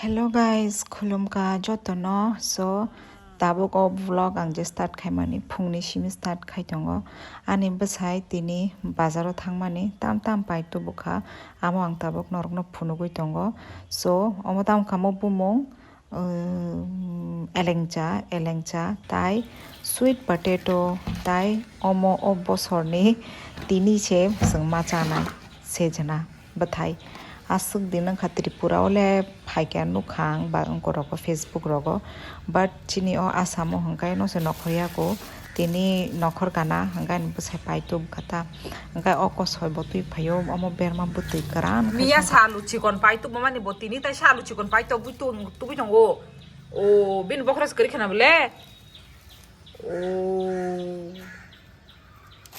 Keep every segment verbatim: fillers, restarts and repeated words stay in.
Hello guys, khulumkha jotono. So, tabuk o vlog ang je start khaimani, phungni simi start khai tongo. Ani bwsai tini bazaro thangmani, tam tam pai tubukha, amo ang tabuk norokno phunugwi tongo. So, omo tamo kha mo bumung, um, elengcha, elengcha, tai sweet potato, tai omo o bosorni tini se chwng ma chanai sejna bwthai. Aswk din wngkha Tripura o le phaikha nukha ang ba wngkor rogo Facebook rogo, but chini o Assam o hwnkhe no se nokhorya ko tini nokhor kana hwnkhe ani bwsai pai tubukha ta. Hwnkhe o kosoi bo twi phaio, omo berma bwtwi kwran khe Miya sa alu chikon pai tubumani bo tini tai sa alu chikon pai tubui tongo. O bini bokhorok se kwrwi khana bole. O.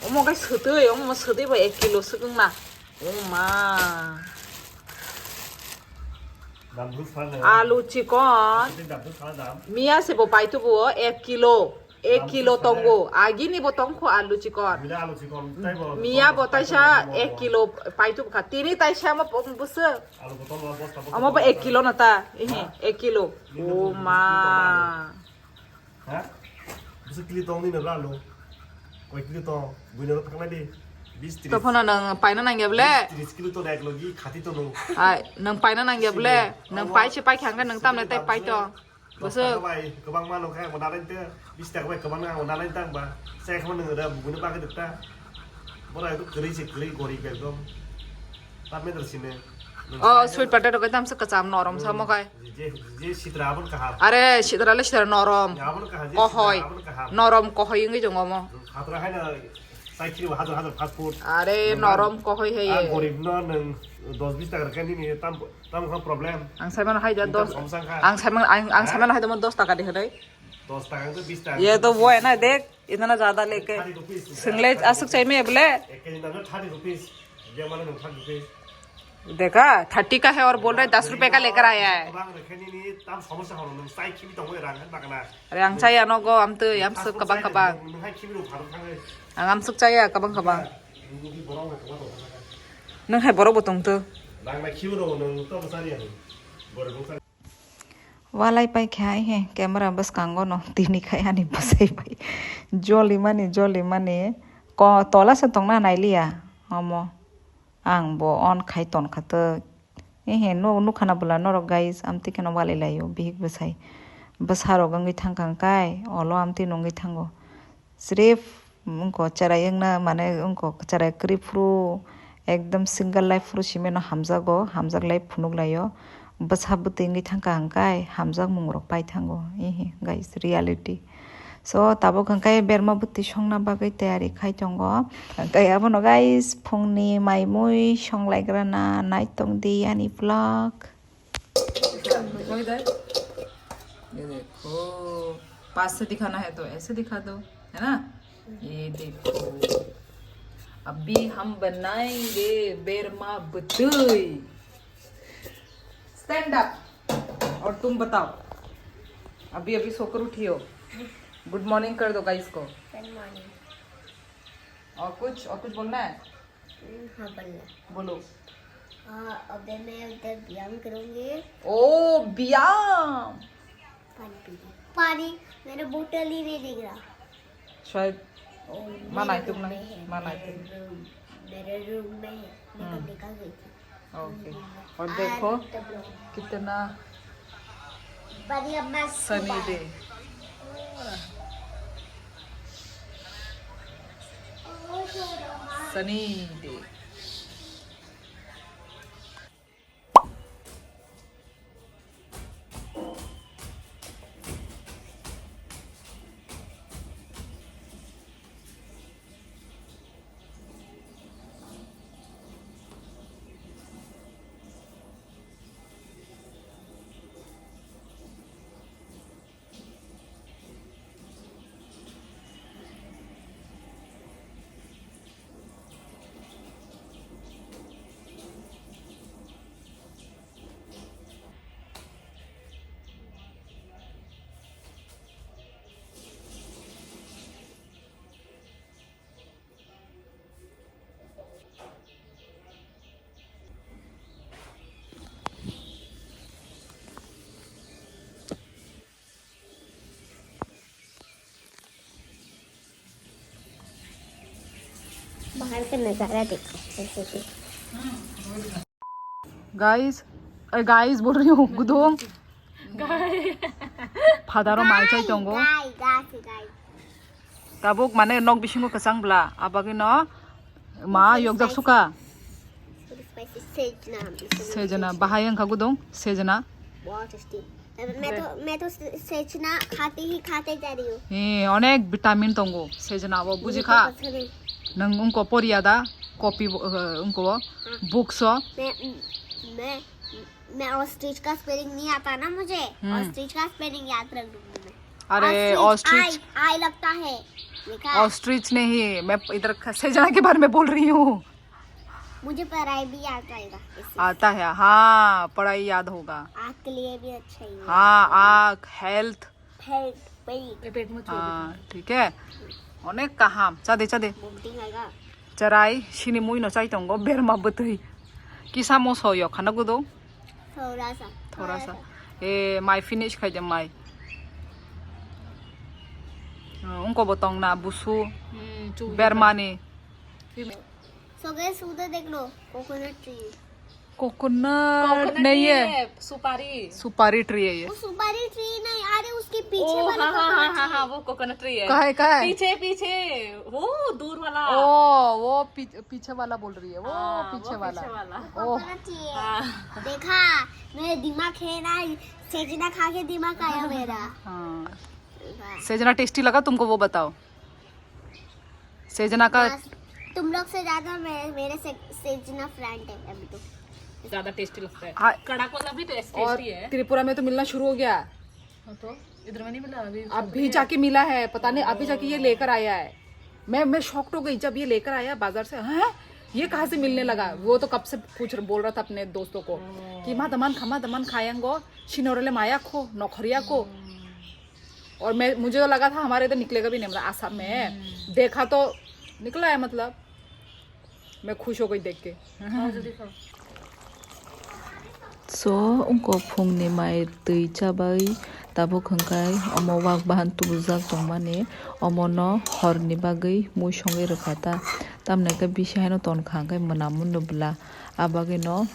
Omo kai swtwi, omo swtwi bai ek kilo swkang na. O ma. Alu chikon. Miya se bo pai tubu ek kilo. Ek kilo tongo. Agini bo tongkho alu chikon. Miya bo taisa ek kilo pai tubu kha. Tini taisa omo bwswk. Omo bo ek kilo na ta. Ihi, ek kilo. O ma. Ha? Bisa kilo tong ni nabla lo. Koi kilo tong? Buina lo thangna di. Bis tris. To phano nang paina nang ya ble? Tris kilo tong ek logi khati to no. Ai, nang paina nang ya ble? Nang pai se pai khang nang tam na tai pai to. Boso. Bai kebang ma lo kha mo dalai te. Bis tak bai kebang na mo dalai tang ba. Sai khama nang da buina ba ke ta. Bora itu kri se kri gori ekdom. Tam me dar sine. Oh, sweet potato kai tam se kacham norom sa mo kai. Je, je sitra abon kaham. Are, sitra le sitra norom. Abon kaham, je Kohoi. Sitra abon kaham. Norom kohoi wngwi tongo omo. Hatra hai na, sai khiri hajar hajar fast food. Are, norom kohoi hai. Gorib no nang dos bis taka rwkha nini tam, tam kha problem. Ang sai mano hai da dos. Ang sai mano, ang, ang sai mano hai da dos taka de hai. Dos taka to bis taka. Ye to wo hai na, dekh, itna jada leke. Thirty rupees. Single aswk chai me bole. Ek kg dam thirty rupees. Dia mana nang thirty rupees. Dekha, thirty ka hai aur bol raha hai, das rupeya ka lekar aaya hai. Are, ang chaya no go, am to, am suk kabang kabang. Ang am suk chaya kabang kabang. Nang hai borok bo tong to. Walai pai khe hai he camera bwskango no tini khai ani bwsai bai joli mani, joli mani. Ko tola se tongna nailiya omo. Ang bo on khai ton kha to. Ehe, no, nukha na bwla norok, guys, amtwi kheno walai laio, bihik bwsai. Bwsa rok wngwi thangkha hwnkhe, olo amtwi nungwi thango. Srif wngkha cherai wngna, mane wngkha cherai kwrwi phuru, ekdom single life phuru simi no hamjago, hamjak lai phunuk laio. Bwsa bwtwi wngwi thangkha hwnkhe, hamjakmung rok pai thango. Ehe, guys, reality. So, tabuk hwnkhe berma bwtwi songna bagwi tayari khai tongo. Hwnkhe abono, guys, phungni mai mui songlaigrana nai tongdi ani vlog. ये देखो, पास से दिखाना है तो ऐसे दिखा दो, है ना? ये देखो, अभी हम बनाएंगे berma bwtwi. Stand up. और तुम बताओ, अभी अभी सोकर उठी हो, गुड मॉर्निंग कर दो गाइस को। Good morning. और कुछ, और कुछ बोलना है? हम्म, हाँ, बोलना है। बोलो। हाँ, अबे मैं उधर व्यायाम करूँगी। ओ, व्यायाम। पानी पी रही। पानी, मेरा बोतल ही नहीं दिख रहा। शायद ओ, mana मेरे itu रूम mana, में है, mana itu. मेरे रूम, मेरे रूम में है, मैं कब हम्म। निकल गई थी। ओके। और देखो, कितना सनी डे। Sunny day. बाहर का नजारा देखो, जैसे कि guys, ए, guys बोल रही हूँ, gudung. Father o mai chai tongo. Guy, guy, guy. Tabuk mane nok bisingo kwchang bla, abagino ma yokjak suka. Sejna. Sejna, bahai wngkha gudung, sejna. बहुत टेस्टी। मैं तो, मैं तो से-, सेजना खाते ही खाते जा रही हूँ। He, onek vitamin tongo sejna o, buji kha? मुझे तो पसंद है। Nwng wngko poriya da, copy bo, eh, wngko o, हाँ। Books o. मैं, मैं, मैं ऑस्ट्रिच का स्पेलिंग नहीं आता ना मुझे। हम्म। ऑस्ट्रिच का स्पेलिंग याद रख लूंगी मैं। अरे, ऑस्ट्रिच, ऑस्ट्रिच। आई, आई लगता है। देखा? ऑस्ट्रिच नहीं, मैं इधर ख-, सेजना के बारे में बोल रही हूँ। मुझे पढ़ाई भी आता है इससे। आता है, हाँ, पढ़ाई याद होगा। आँख के लिए भी अच्छा ही है। हाँ, आँख, health। Health, वही। ये पेट में छोड़ हाँ, देते हैं। ठीक है। Onek kaham. Cha de, cha de. Vomiting आएगा। Cherai, sini mui no chai tongo, berma bwtwi. Kisa moso yo khana gudo. थोड़ा सा। थोड़ा सा। ए, mai finish khai de mai. Wngko bo tong na busu. हम्म, चूड़ी berma ni. So guys, उधर देख लो, coconut tree। Coconut coconut नहीं नहीं है। है, सुपारी। सुपारी tree है ये। वो सुपारी tree नहीं, अरे उसके पीछे ओ, वाला हाँ, हाँ, हाँ, coconut हाँ, tree। हाँ, वो coconut tree है। कहाँ है, कहाँ है? पीछे, पीछे, वो दूर वाला। ओ, वो पी-, पीछे वाला बोल रही है, वो हाँ, पीछे वो वाला। पीछे वाला। ओ। Coconut tree है। हाँ। देखा, मेरा दिमाग है ना, सेजना खा के दिमाग आया मेरा। हाँ। वाह। सेजना tasty लगा तुमको, वो बताओ। सेजना का बस, तुम लोग से ज्यादा मैं, मेरे से, सेजना friend है अभी तो। ज्यादा tasty लगता है। हाँ। कड़क वाला भी तो और tasty है। त्रिपुरा में तो मिलना शुरू हो गया। हाँ तो, इधर में नहीं मिला अभी। अभी जाके मिला है, पता नहीं, अभी जाके ये लेकर आया है। मैं, मैं shocked हो गई जब ये लेकर आया बाजार से। हैं? ये कहाँ से मिलने लगा? वो तो कब से पूछ, बोल रहा था अपने दोस्तों को कि मा daman kha, ma daman kha yang go, sinorole maya kho, nokhoriya ko। और मैं, मुझे तो लगा था हमारे इधर निकलेगा भी नहीं, मतलब आसाम में है। हम्म। देखा तो निकला है, मतलब मैं खुश हो गई देख के। खाओ, जल्दी खाओ। So, wngko phungni mai twi chabai tabuk hwnkhe omo wak bahan tubujak tongmani, omono horni bagwi mui songwi rwkha ta. Tamni hwnkhe bisi haino tonkha hwnkhe mwnamung no bwla. Abagwino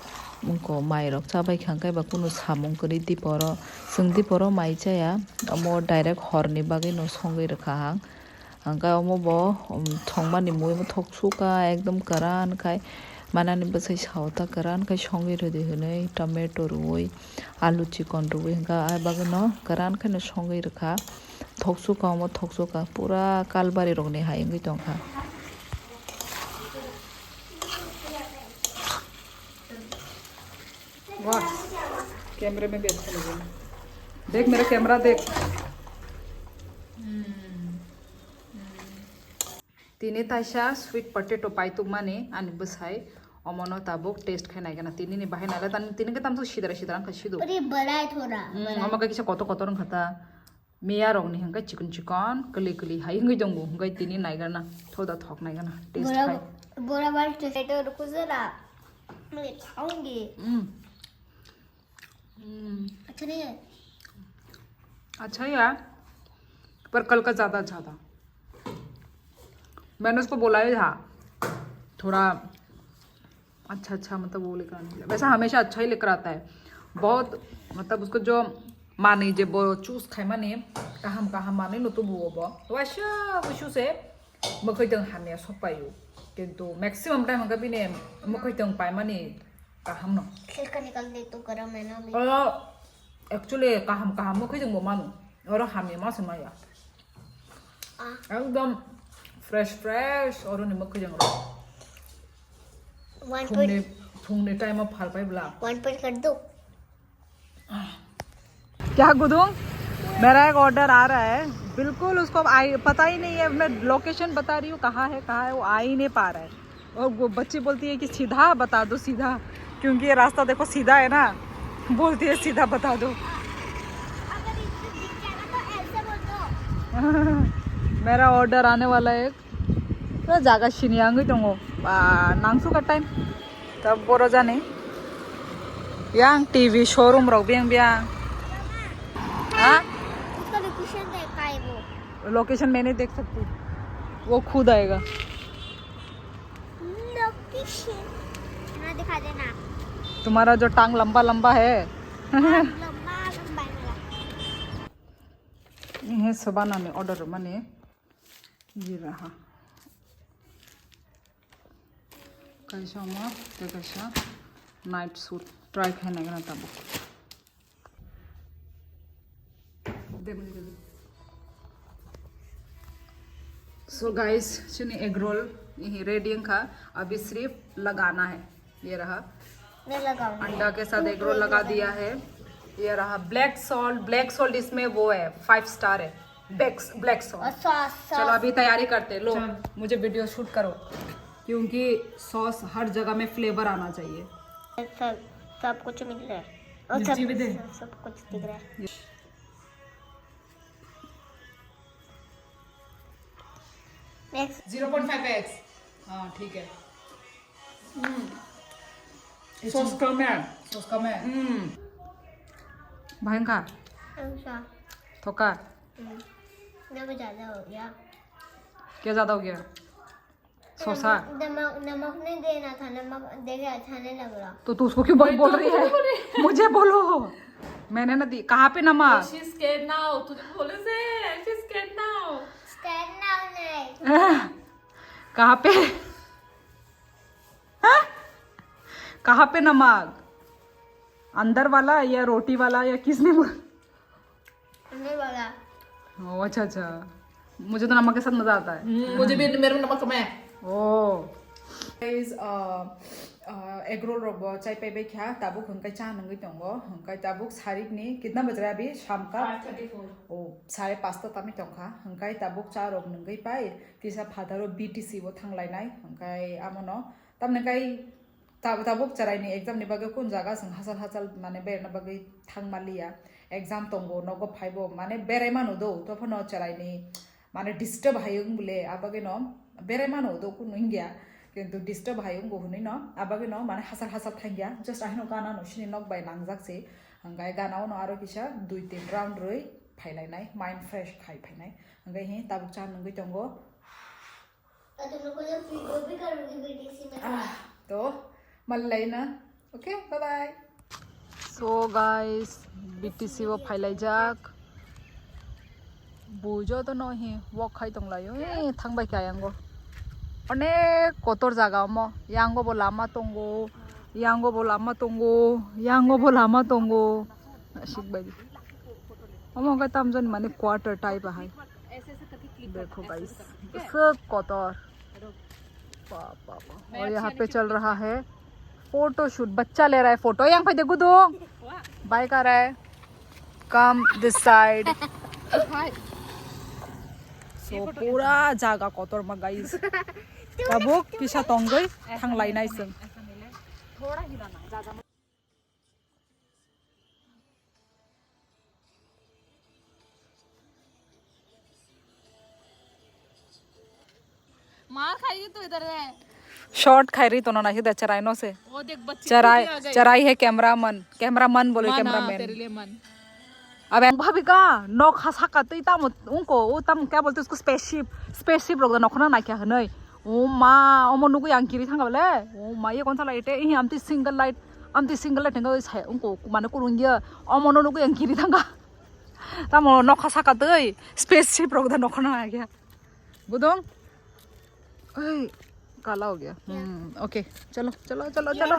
wngko mairok chabaikha hwnkhe ba kunu samung kwrwi diporo. Chwng diporo mai chaya, omo direct horni bagwino songwi rwkha ang. Hwnkhe omo bo, um, thongmani mui omo thok suka ekdom kwran khai manani bwsai sao ta kwran khai songwi rwdi hwnwi tomato rwui alu chikon rwui hwnkhe ah bagwino kwran khaino songwi rwkha. Thok suka omo thok suka pura kalbari rokni hai wngwi tongkha. वाह, कैमरे में भी अच्छा लगेगा। देख मेरा कैमरा देख। Tini taisa sweet potato paitugmani ani bwsai, omono tabuk taste khai naigana. Tini ni bahai naila tani tini khe tamsuk sidra sidra wngkha sidu. अरे बड़ा है थोड़ा। Hmm, omo khe kisa kotor kotor wngkha ta. Miya rok ni hwnkhe chikon chikon kwlwi kwlwi hai wngwi tongo, hwnkhe tini naigana thoda thok naigana taste khai. बड़ा बड़ा टोमेटो रुको जरा, मैं खाऊंगी। हम्म। हम्म। अच्छा नहीं है? अच्छा ही है, पर कल का ज्यादा अच्छा था। मैंने उसको बोला ही था थोड़ा अच्छा अच्छा, मतलब वो लेकर आने के लिए। वैसे हमेशा अच्छा ही लेकर आता है बहुत, मतलब उसको जो mani je bo choose khai mani kaham kaham mani no tubu bo waisa busu se mokhoitong hamya sokpaio, kintu maximum time hwnkhe bini mokhoitong paimani kaham no. छिलका निकाल दे तो गरम है ना अभी। Oro actually kaham kaham mokhoitong bo mano, oro hamya ma se maya. आ। Ekdom fresh fresh oroni mokhoitong rok. One point। Phungni, phungni time o phalpai bla। One point कर दो। क्या गुदुम, मेरा एक ऑर्डर आ रहा है, बिल्कुल उसको आई, पता ही नहीं है। मैं लोकेशन बता रही हूँ कहाँ है, कहाँ है, वो आ ही नहीं पा रहा है। और वो बच्ची बोलती है कि सीधा बता दो, सीधा, क्योंकि ये रास्ता देखो सीधा है ना, बोलती है सीधा बता दो। अगर इससे दिख जाएगा तो ऐसे बोल दो। मेरा ऑर्डर आने वाला है। To jaga sini wngwi tongo. Ba, nangsuka time. Ta boro jani. Yang T V showroom rok biyang biyang. Ha? उसका लोकेशन देखा है वो। लोकेशन मैं नहीं देख सकती। वो खुद आएगा। यहाँ दिखा देना। तुम्हारा जो टांग लंबा लंबा है। हाँ, लंबा लंबा है मेरा। ये है सुबाना ने order माने ये रहा। Kaisa omo, tei kaisa night suit try khaina gana tabuk. So guys, chini egg roll ready wngkha, abhi sirf lagana hai. Ye raha. मैं लगाऊंगी। अंडा के साथ एग रोल लगा दिया है। ये रहा black salt, black salt इसमें वो है, five star है, black black salt। और सॉस, चलो सॉस। अभी तैयारी करते हैं, लो। चल। मुझे वीडियो शूट करो, क्योंकि सॉस हर जगह में फ्लेवर आना चाहिए। सब, सब कुछ मिल रहा है। और सब, मिर्ची भी दे। सब, सब कुछ दिख रहा है। Next। Zero point five x। हाँ, ठीक है। हम्म। सॉस कम है। सॉस कम है। हम्म। भयंकर। अच्छा। थोका। हम्म। ये भी ज्यादा हो गया। क्या ज्यादा हो गया? सॉसा। नमक, नमक, नमक नहीं देना था, नमक देके अच्छा नहीं लग रहा। तो तू उसको क्यों बोल, बोल रही है? मुझे बोलो। मैंने ना दी। कहाँ पे नमक? She's scared now। तुझे बोले से, she's scared now। Scared now नहीं। कहाँ पे? हाँ? कहाँ पे नमक? अंदर वाला या रोटी वाला या किसने बोला? अंदर वाला। ओ, अच्छा, अच्छा। मुझे तो नमक के साथ मजा आता है। हम्म, मुझे भी, मेरे में नमक कम है। ओ। Guys, uh, uh, egg roll rok bo chai pai bai kha, tabuk hwnkai cha nungwi tongo, hwnkai tabuk sarik ni kitna baj raha abhi sham ka? Five thirty-four. O, sare pasta tami tongkha, hwnkai tabuk cha rok nungwi pai, kisa phataro B T C bo thanglainai, hwnkai amono, tamni kai Tab-, tabuk chwraini exam ni bagwi kun jaga chwng hachal hachal mane berna bagwi thang manliya. Exam tongo, nogo phaibo, mane berai mano do, to phano chwraini mane disturb hai wng bole, a bagwi no berai mano do kunu wngya. Kintu disturb hai wngo hwnwi no, a bagwi no mane hachal hachal thangya. Just ahino gana no sini nok bai nangjak se. Hwnkhai gana o no aro kisa dui tin round rwi phailainai, mind fresh khai phainai. Hwnkhai hi tabuk cha nungwi tongo. Ah, to, malai na. Okay, bye bye. So guys, B T C o phailaijak. Bujo to no hi, walk khai tonglaio. Eh, thangbai khe ayango. Onek kotor jaga omo. Yango bo lama tongo. Yango bo lama tongo. Yango bo lama tongo. Nasik bai. Omo hwnkhe tamjani mane quarter type ahai. देखो गाइस, सब कोतर। बाप, बाप, बाप। और यहाँ पे चल रहा है फोटोशूट। बच्चा ले रहा है photo. Yang phai de gudung. Bike आ रहा है। Come this side. So, pura jaga kotor ma, guys. Tabuk kisa tongwi thanglainai chwng. मार खाएगी तू इधर है। Short khai ri tono na hida charai no se. वो देख बच्ची charai, खुद ही आ गई। Charai hai cameraman, cameraman bole मन, हाँ, cameraman। तेरे लिए मन। Abe bhabika nok ha saka twi tamo ungko o tamo kya bolte usko spaceship, spaceship rok da nokhona naikha hwnwi. O ma, omo nugwi ang kiri thanga bole. O ma, ye konsa light e, ihi amtwi single light, amtwi single light hwnwi sai ungko mane kurung ye. Omo no nugwi ang kiri thanga. Tamo nokha saka twi spaceship rok da nokhona naikha. Budong? Oi, kala ho gaya. Hmm, okay. Chalo, chalo, chalo, chalo.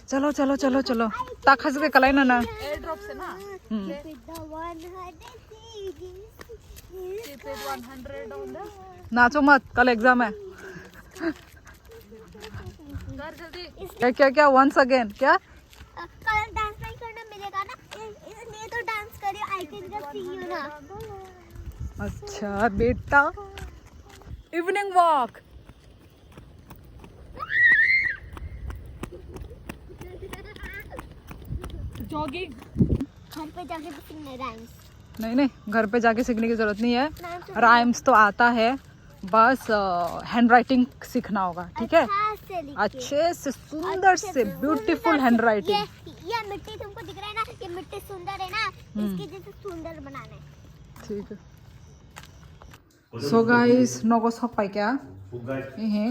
Chalo, chalo, chalo, chalo. Ta khas ke kalai na na. Airdrop se na. Hmm. Keep it the one hundred series. Keep it one hundred on the. नाचो मत, कल एग्जाम है। कर जल्दी। क्या, क्या, क्या? Once again, क्या? कल डांस नहीं करना मिलेगा ना, इसलिए तो डांस करिए, I can just see you ना। अच्छा बेटा, evening walk। Jogging। घर पे जाके भी सीखना है डांस। नहीं, नहीं, घर पे जाके सीखने की जरूरत नहीं है। राइम्स तो आता है, बस हैंड राइटिंग सीखना होगा। ठीक है? अच्छे से सुंदर से ब्यूटीफुल हैंड राइटिंग। ये मिट्टी तुमको दिख रहा है ना, ये मिट्टी सुंदर है ना, इसके जैसे सुंदर बनाना है। ठीक है। So guys, nogo sok paikha. Ehe.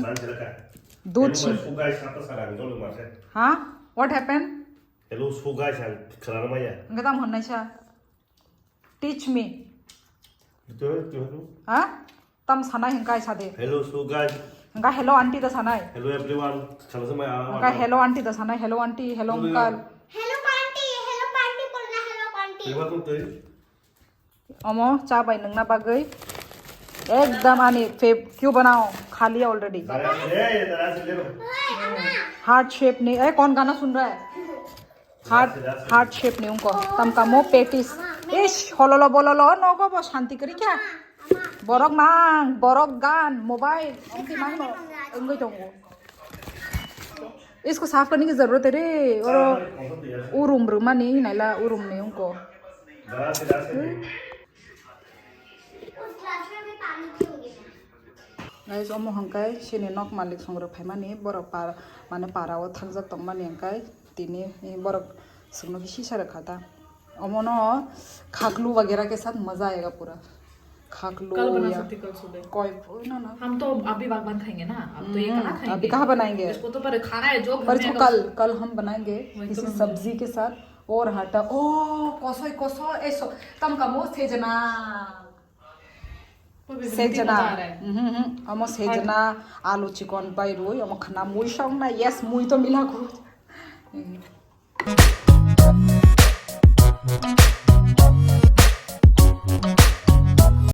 Dudh Hello, sing. So guys, sata sara ang jolo mase. Ha? What happened? Hello, so guys, ang khanar maya. Gadam honnai sa. Teach me. Ito, ito, ito. Ha? Tam sanai hingkai sade. Hello, so guys. Hingkai hello aunty da sanai. Hello everyone. Sana sa maya. Hingkai hello aunty da sanai. Hello aunty, hello uncle. Hello aunty, hello aunty, bolna hello aunty. Hello aunty. Omo cha bai nungna bagwi ekdam ani fav-, kyu banao khali already. Heart shape ni, eh, kon gana sun raha hai? Heart, heart shape ni ungko. Tam kamo petis. Ish, hololo bololo, nogo bo shanti kari kya? Borok mang, borok gan, mobile, ongti mang no, ungoi tongo. Isko saf karne ki zarurat hai re, oro urum rumani naila urum ni ungko. Guys, omo hangkai sini nok malik songrok phaimani, borok par, mane para o thangjak tongmani hangkai tini borok songno kisi sara khata. Omono khaklu wagera ke sath maza aega pura. Khaklu कल बना ya. सकते, कल सुबह। Koi, na, na. हम तो अभी बागबान खाएंगे ना, अब तो ये हम्म, कहाँ खाएंगे? अभी कहाँ बनाएंगे? इसको तो पर खाना है, जो घर पर में इसको है, कल, कल हम बनाएंगे वही तो किसी मैं सब्जी के साथ। और हाटा, ओ, कसै, कसै, ए, so, tam kamo sejna. वो भी बिल्कुल Sejna. मजा आ रहा है। हम्म, हम्म, omo sejna, alu chikon bai rui, omo khana mui song na, yes, mui to mila ko.